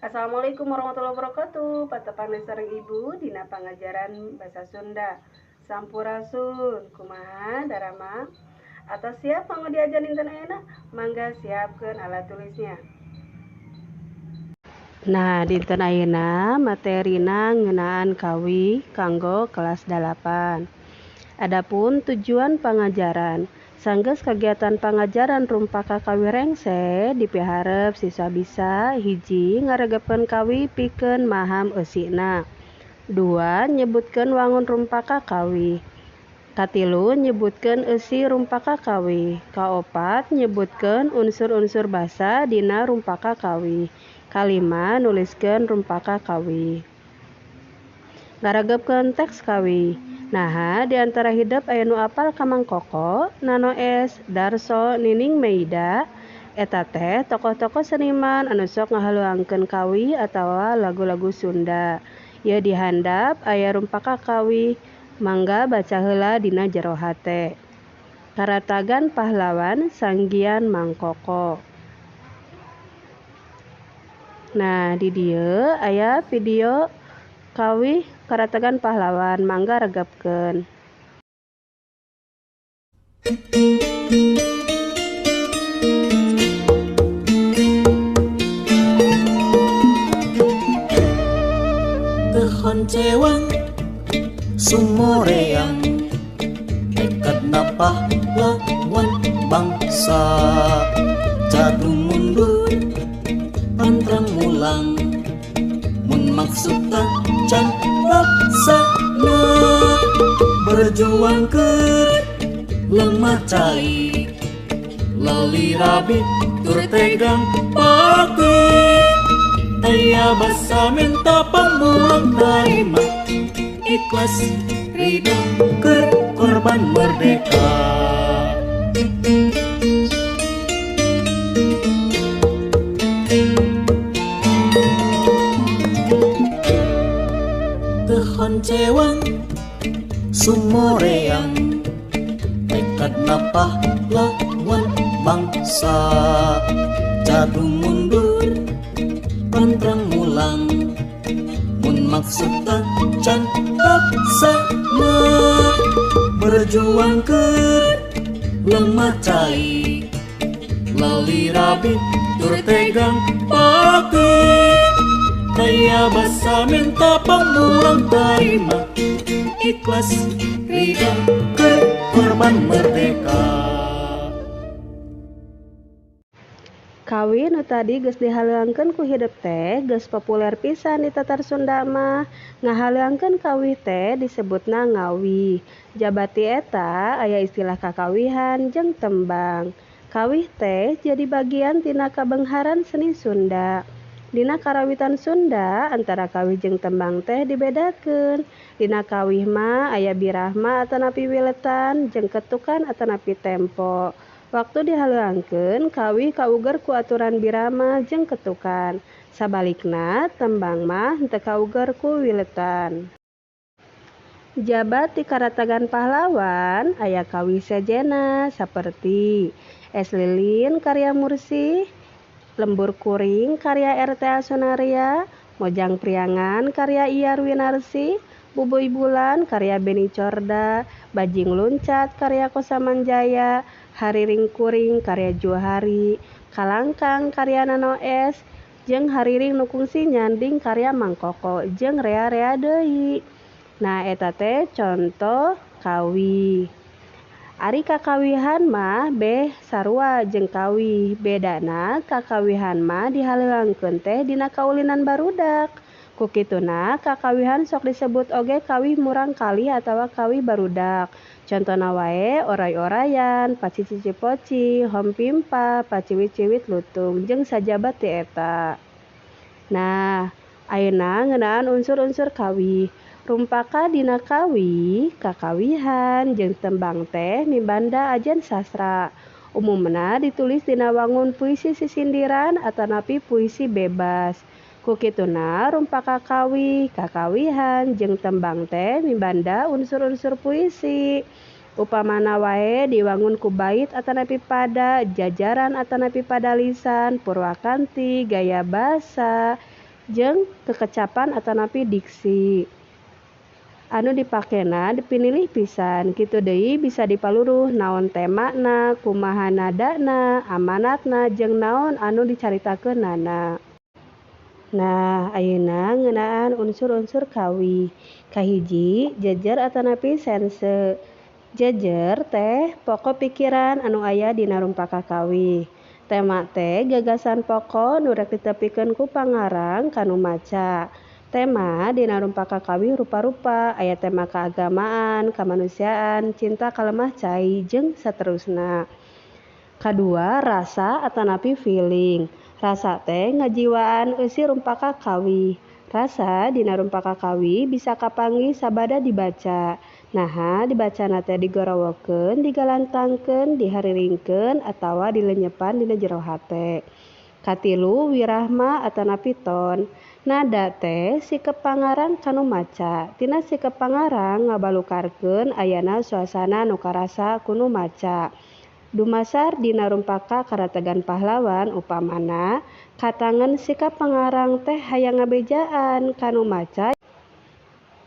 Assalamualaikum warahmatullahi wabarakatuh. Patepang sareng Ibu dina pangajaran bahasa Sunda. Sampurasun, kumaha daramang? Atos siap kanggo diajar dinten ayeuna? Mangga siapkeun alat tulisnya. Nah, dinten ayeuna materina ngeunaan kawih kanggo kelas 8. Adapun tujuan pangajaran, sanggeus kagiatan pangajaran rumpaka kawih rengse dipiharep siswa bisa: hiji, ngaregepkeun kawih pikeun maham eusina, 2, nyebutkeun wangun rumpaka kawih, 3, nyebutkeun eusi rumpaka kawih, 4, nyebutkeun unsur-unsur basa dina rumpaka kawih, 5, nuliskeun rumpaka kawih. Ngaregepkeun teks kawih. Naha di antara hidep aya nu apal ka Mang Koko, Nano Es, Darso, Nining Meida? Eta teh tokoh-tokoh seniman anu sok ngahaleuangkeun kawih atawa lagu-lagu Sunda. Ieu di handap aya rumpaka kawih, mangga baca heula dina jero hate. Karatagan Pahlawan Sanggian Mang Koko. Nah, di dieu aya video kawih Karatagan Pahlawan, mangga regepkeun. Teu honcewang sumoreang tekadna pahlawan bangsa, jatuh mundur pantrang mulang mun maksudna can laksana, berjuang keur lemah cai lalirabi tur tegang pati, aya basa minta pamulang tarima ikhlas ridho keur korban merdeka. Teu honcewang sumoreang tekadna pahlawan bangsa, jatuh mundur pantrang mulang mun maksudna can laksana, berjuang keur lemah cai lalirabi tur tegang pati, aya basa minta pamulang tarima ikhlas ridho keur korban merdeka. Kawih nu tadi geus dihaleuangkeun ku hidep teh geus populer pisan di Tatar Sunda mah. Ngahaleuangkeun kawih teh disebutna ngawih. Jaba ti eta aya istilah kakawihan jeung tembang. Kawih teh jadi bagian tina kabeungharan seni Sunda. Dina karawitan Sunda antara kawih jeung tembang teh dibedakeun. Dina kawih mah aya birahma atanapi wiletan jeung ketukan atanapi tempo. Waktu dihaleuangkeun kawih kauger ku aturan birama jeung ketukan. Sabalikna tembang mah henteu kauger ku wiletan. Jaba ti Karatagan Pahlawan aya kawih sejenna saperti Es Lilin karya Mursih, Lembur Kuring karya RTA Sunarya, Mojang Priangan karya Iyar Winarsih, Bubuy Bulan karya Beni Corda, Bajing Luncat karya Kosaman Jaya, Hariring Kuring karya Juhari, Kalangkang karya Nano Es, jeung Hariring Nu Kungsi Nyanding karya Mang Koko jeung rea-rea deui. Nah, eta teh contoh kawih. Ari kakawihan mah beh sarua jeung kawih, bedana kakawihan mah dihaleuangkeun teh dina kaulinan barudak. Ku kituna kakawihan sok disebut oge kawih murangkalih atawa kawih barudak. Contona wae oray-orayan, pacici-cipoci, hompimpa, paciwit-ciwit lutung jeung sajaba ti eta. Nah, ayeuna ngeunaan unsur-unsur kawih. Rumpaka dina kawih, kakawihan jeung tembang teh mibanda ajen sastra. Umumna ditulis dina wangun puisi sisindiran atanapi puisi bebas. Ku kituna rumpaka kawih, kakawihan jeung tembang teh mibanda unsur-unsur puisi. Upamana wae diwangun ku bait atanapi pada, jajaran atanapi padalisan, purwakanti, gaya basa, jeung kekecapan atanapi diksi. Anu dipakena dipinilih pisan. Kitu deui bisa dipaluruh naon temana, kumaha nadana, amanatna jeung naon anu dicaritakeunana. Nah, ayeuna ngeunaan unsur-unsur kawih. Kahiji, jejer atanapi sense. Jejer teh pokok pikiran anu aya dina rumpaka kawih. Tema teh gagasan pokok nu rek ditepikeun ku pangarang ka nu maca. Tema dina rumpaka kawih rupa-rupa, aya tema keagamaan, kamanusiaan, cinta ka lemah cai jeung saterusna. Kadua, rasa atanapi feeling. Rasa teh ngajiwaan eusi rumpaka kawih. Rasa dina rumpaka kawih bisa kapanggih sabada dibaca. Naha dibacana teh digorowokeun, digalantangkeun, dihariringkeun atawa dilenyepan dina jero hate. Katilu, wirahma atanapi ton. Nada teh sikep pangarang ka nu maca. Tina sikep pangarang ngabalukarkeun ayana suasana nu karasa ku nu maca. Dumasar dina rumpaka karategan pahlawan upamana katangen sikap pangarang teh hayang ngabejaan ka nu maca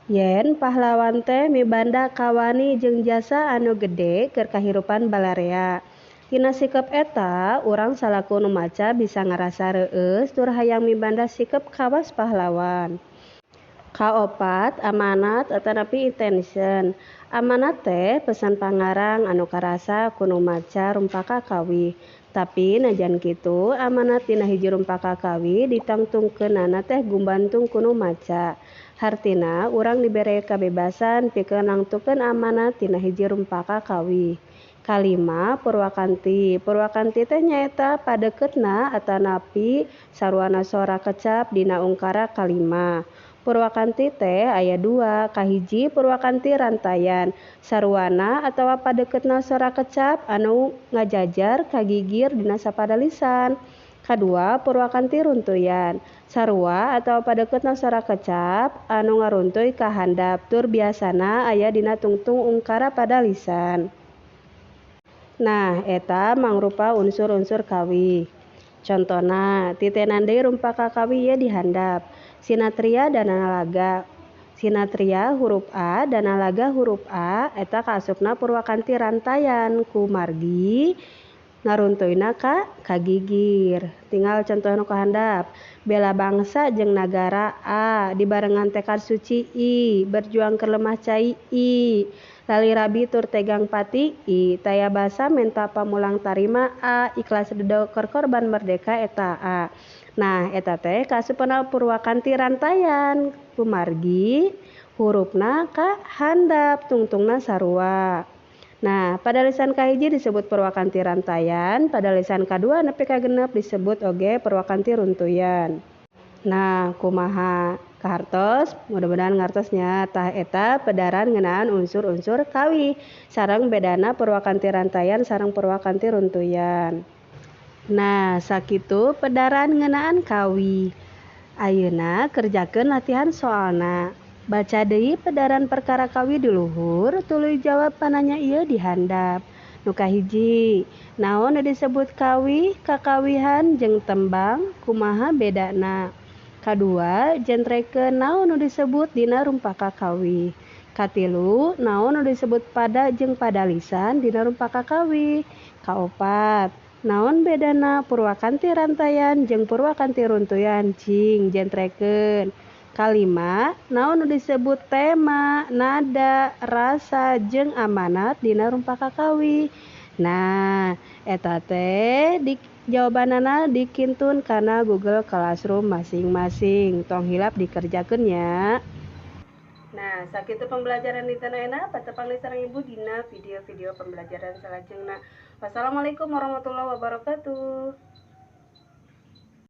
yen pahlawan teh mibanda kawani jeung jasa anu gede keur kahirupan balarea. Tina sikep eta urang salaku nu maca bisa ngarasa reueus tur hayang mibanda sikep kawas pahlawan. Kaopat, amanat atanapi intention. Amanat teh pesan pangarang anu karasa ku nu maca rumpaka kawih. Tapi najan kitu amanat dina hiji rumpaka kawih ditangtungkeunana teh gumbantung ku nu maca. Hartina urang dibere kabebasan pikeun nangtukeun amanat dina hiji rumpaka kawih. Kalima, purwakanti. Purwakanti teh nyaeta padeukeutna atanapi saruana sora kecap dina ungkara kalima. Purwakanti teh aya dua, kahiji purwakanti rantayan, saruana atawa padeukeutna sora kecap anu ngajajar kagigir dina sapadalisan. Kadua, purwakanti runtuyan, sarua atawa padeukeutna sora kecap anu ngaruntuy ka handap tur biasana aya dina tungtung ungkara padalisan. Nah, eta mangrupa unsur-unsur kawih. Contona, titenan deui rumpaka kawih ieu di handap. Sinatria danalaga. Sinatria huruf A danalaga huruf A eta kaasupna purwakanti rantayan kumargi ngaruntuyna ka kagigir. Tinggal contoh nu kahandap. Bela bangsa jeung nagara A dibarengan tekad suci I, berjuang keur lemah cai I, lali rabi tur tegang pati I, taya basa menta pamulang tarima A, ikhlas ridho keur korban merdeka eta A. Nah, eta teh kaasupna purwakanti rantayan kumargi hurufna ka handap tungtungna sarua. Nah, pada lisan kahiji disebut purwakanti rantayan, pada lisan kadua nepi ka genep disebut oge purwakanti runtuyan. Nah, kumaha kahartos? Mudah-mudahan ngartosnya. Tah eta pedaran ngeunaan unsur-unsur kawih sareng bedana purwakanti rantayan sareng purwakanti runtuyan. Nah, sakitu pedaran ngeunaan kawih. Ayeuna kerjakeun latihan soalna. Baca deui pedaran perkara kawih di luhur, tuluy jawab pananya ieu di handap. Nu kahiji, naon nu disebut kawih, kakawihan jeung tembang, kumaha bedana? Kadua, jentrekeun naon nu disebut dina rumpaka kawih. Katilu, naon nu disebut pada jeung padalisan dina rumpaka kawih. Kaopat, naon bedana purwakanti rantayan jeung purwakanti runtuyan, cing jentrekeun. Kalima, naon nu disebut tema, nada, rasa jeung amanat dina rumpaka kawih. Nah, eta teh di jawabanana dikintun kana Google Classroom masing-masing. Tong hilap dikerjakeun nya. Nah, sakitu pembelajaran dinten ayeuna, patepang deui sareng Ibu dina video-video pembelajaran salajengna. Wassalamualaikum warahmatullahi wabarakatuh.